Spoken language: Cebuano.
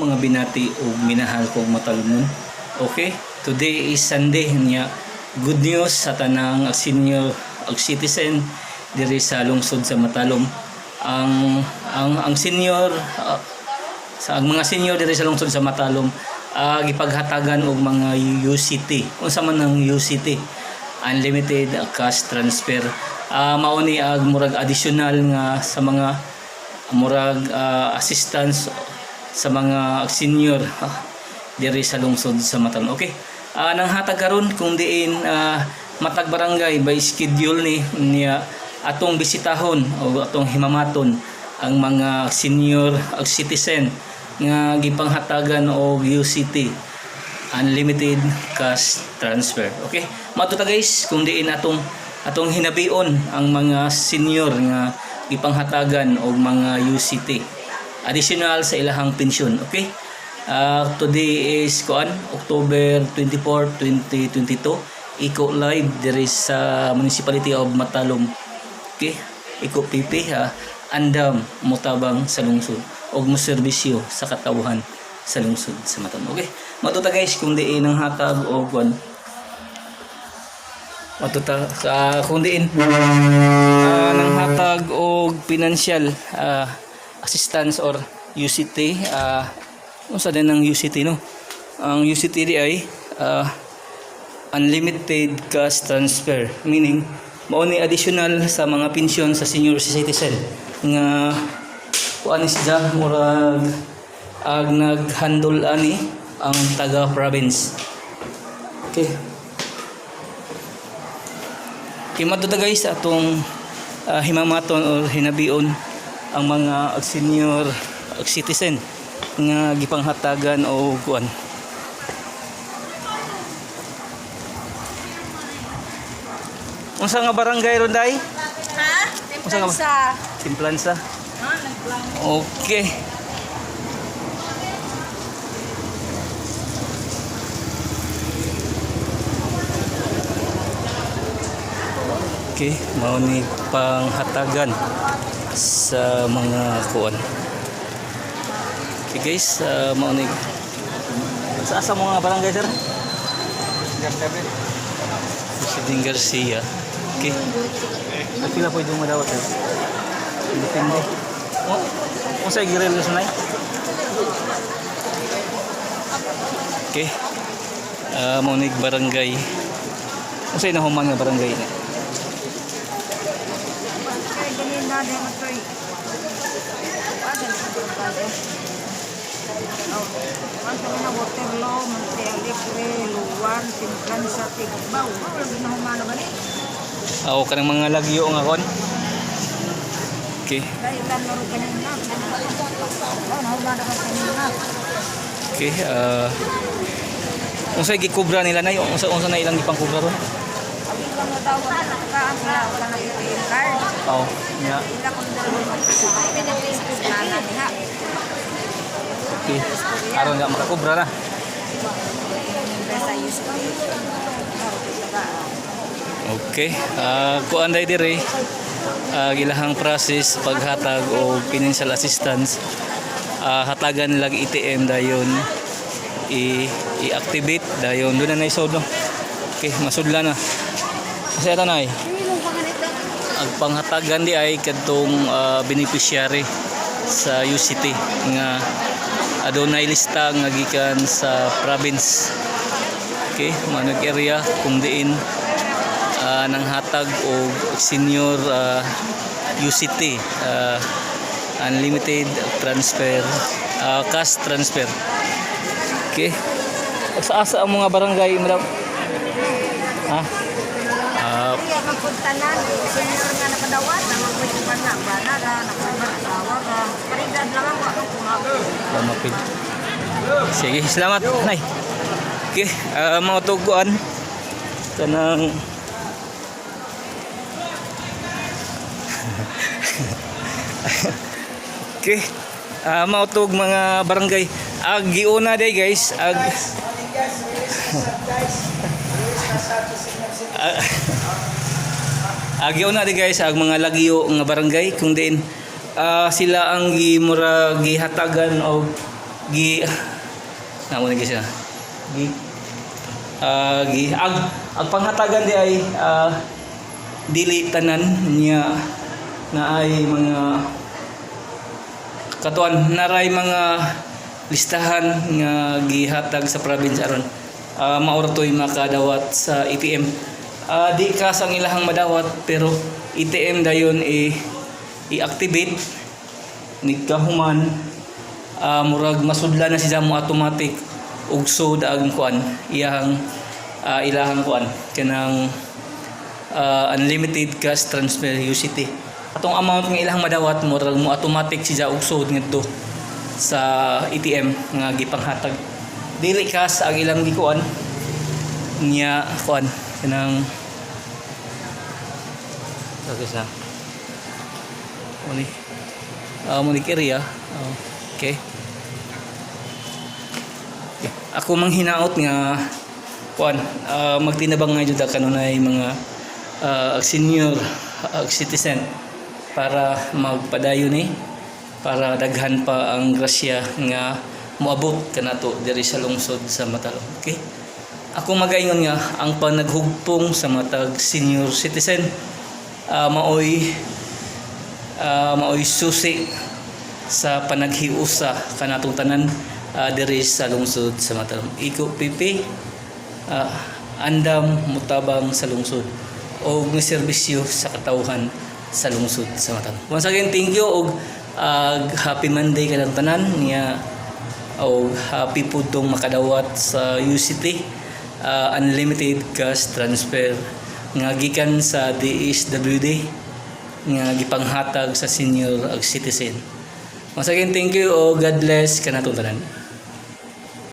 Mga binati ug minahal kong Matalomnon. Okay, today is Sunday niya. Good news sa tanang senior ug citizen diri sa lungsod sa Matalom. Ang senior sa ang mga senior diri sa lungsod sa Matalom gipaghatagan og mga UCT. Unsa man ang UCT? Unlimited cash transfer. Mao ni ag murag additional nga sa mga murag assistance sa mga senior diri sa lungsod sa Matalom. Okay. Nang hatag karon kung diin matag barangay by schedule ni niya atong bisitahon o atong himamaton ang mga senior ug citizen nga gipanghatagan og UCT, unlimited cash transfer. Okay? Mao to ta, guys, kung diin atong atong hinabion ang mga senior nga gipanghatagan og mga UCT additional sa ilahang pensyon. Okay? Today is kuan October 24, 2022. Iko live diri sa Municipality of Matalom. Okay? Iko PP ha, andam motabang sa lungsod og moserbisyo sa katawhan sa lungsod sa Matalom. Okay? Mao to ta, guys, kung diin ang hatag og kuan. Mao to ta sa kung diin nang hatag og financial assistance or UCT. Unsa din ang UCT, no? Ang UCT di ay unlimited cash transfer, meaning mao ni additional sa mga pensyon sa senior citizen nga kuan siya, murag ag nag-handle ani ang taga province. Okay. Okay, mao to ta, guys, atong himamaton or hinabion ang mga senior citizen nga gipanghatagan o kuan. Unsa nga barangay ron, day? Ha? Unsa nga ba? Timplansa. Timplansa. Ha? Nagplano. Okay. Okay, mao ni panghatagan sa mga kuan. Okay guys, mao ni sa asa mo nga barangay, sir? President Garcia. Okay. Pila po yung madawat, sir? Depende. Oh, unsay giril sa nay? Okay. Mao ni barangay. Unsay nahuman nga barangay ni? Kaya ganyan na din ito eh. Oh, ang kami na Waterloo, Monte Alegre, Luwan, Timplansa, Tigbao. Oh, lagi na humana ba ni? Aw, kanang mga lagyo nga kon. Okay. Dahil lang laro kanina. Oh, nahumana ka kanina. Okay, unsay gikubra nila nay? Unsa unsa na ilang gipangkubra ron? Abi lang na daw, nakakaan sila, wala na ATM card. Aw, nya. Ila kung dalawa mag-pinag-pinag diha. Okay. Aron nga makakubra na. Sa UCT. Okay. Kuan day dire. Gilahang process paghatag og financial assistance. Hatagan lag ATM, dayon i-activate, dayon doon na naisod, no. Okay, masudla na. Kasi ito na ang panghatagan di ay kadtong beneficiary sa UCT nga adunay lista nga gikan sa province. Okay, manag area kung diin nang hatag og senior UCT, unlimited transfer, cash transfer. Okay. Sa asa ang mga barangay, madam? Ha? Kaya magpuntanan, senior nga nakadawat, namagpwede nga, bana ra, nakabana, asawa ra. Paridad lang ako, akong kumapit. Lamapid. Sige, salamat, nay. Okay, mga tuguan kanang okay. Mao tog mga barangay. Ag giuna day, guys, ag giuna day, guys, ag mga lagyo nga barangay kung din sila ang gimura gihatagan og Gi na mo na siya. Gi ag panghatagan di ay dili tanan niya na ay mga katuan naray mga listahan nga gihatag sa province aron mao ra to'y makadawat sa ATM. Di cash ang ilahang madawat, pero ATM dayon i i-activate nigkahuman, murag masudla na siya mo automatic ug sud ang kuan iyahang ilahang kuan kanang unlimited cash transfer UCT. Atong amount nga ilang madawat, murag mo automatic siya og sud ngadto sa ATM nga gipanghatag. Dili cash ang ilang gikuan niya, kuan kanang. Okay sa muni muni area. Oh, okay. Okay. Ako manghinaot nga kuan magtinabang nga jud kanunay mga senior citizen para magpadayon ni, para daghan pa ang grasya nga moabot kanato diri sa lungsod sa Matalom. Okay? Ako magaingon nga ang panaghugpong sa matag senior citizen maoy susi sa panaghiusa kanatong tanan diri sa lungsod sa Matalom. Iko PP, andam mutabang sa lungsod o serbisyo sa katawhan sa lungsod sa Matalom. Once again, thank you og happy Monday kanang tanan niya og happy pud tong makadawat sa UCT, unlimited cash transfer nga gikan sa DSWD nga gipanghatag sa senior ug citizen. Once again, thank you o God bless kanatong tanan.